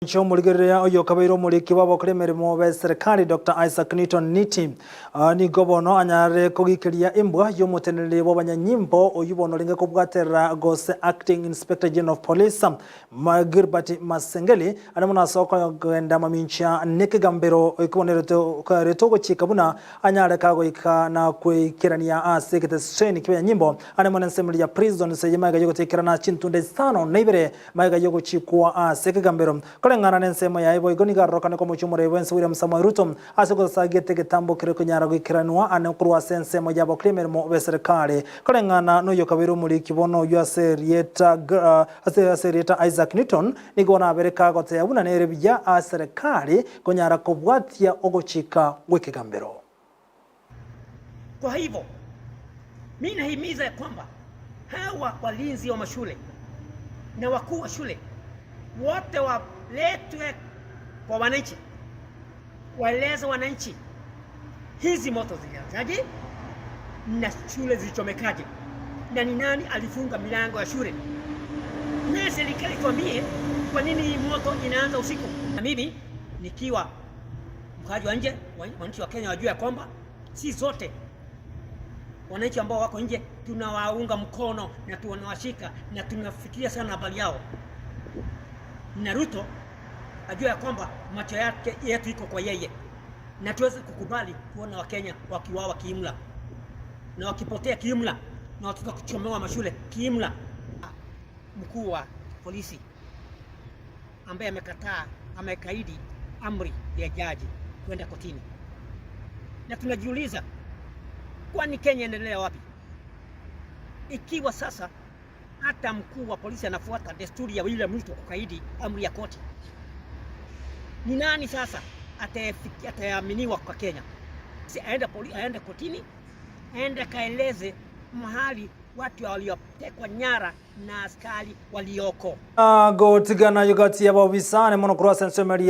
Inche omorigereria oyokabeire omoriki bw'abakori emeremo b'eserekari Doctor Isaac Newton Niti nigo bono anyare kogikeria embwa y'omoteneneri bw'abanyanyimbo oyio bono orenge kobwaterera gose Acting Inspector General of Police Gilbert Masengeli are mono ase okogenda mamincha nekegambero ekebonerete ogochika buna anyare kagoika na kweikerania ase egeteseni ki'abanyanyimbo are mono ensemo ya Prisons eye magega y'ogotekerana chintunda isano na ibere Magega y'ogochikwa ase ekegambero, koreng'ana nensemo yaye boigo nigo arorokane komochia omorweri bw'ense William Samoei Ruto ase ogosagiete egetambo keria konyara goikeranwa ane korwa ase ensemo y'abakori emeremo b'eserekari. Koreng'ana noyokabeire omoriki bono oyio ase erieta ase ase erieta Isaac Newton nigo bono abere kagoteba buna nere buya eserekari konyara kobwatia ogochika gw'ekegambero. Kwa hivyo mi nahimiza ya kwamba hawa walinzi wa mashule na wakuu wa shule wote waletwe kwa wananchi, waeleze wananchi hizi moto zilianzaje na shule zilichomekaje na ni nani alifunga milango ya shule, na serikali tuambie kwa nini hii moto inaanza usiku. Na mimi nikiwa mkaaji wa nje, wananchi wa Kenya wajue ya kwamba si zote wananchi ambao wako nje tunawaunga mkono na tunawashika na tunafikiria sana habari yao, na Ruto ajue ya kwamba macho yake yetu iko kwa yeye, na tuweze kukubali kuona Wakenya wakiwawa kiimla na wakipotea kiimla na watoto kuchomewa mashule kiimla. Mkuu wa polisi ambaye amekataa, amekaidi amri ya jaji kwenda kotini, na tunajiuliza kwani Kenya endelea wapi ikiwa sasa hata mkuu wa polisi anafuata desturi ya William Ruto kukaidi amri ya koti? Ni nani sasa ataaminiwa kwa Kenya? Si aende aende kotini, aende kaeleze mahali watu waliotekwa nyara na askari walioko. Gotigana yugati y'ababisane mono kurwa sensomeri.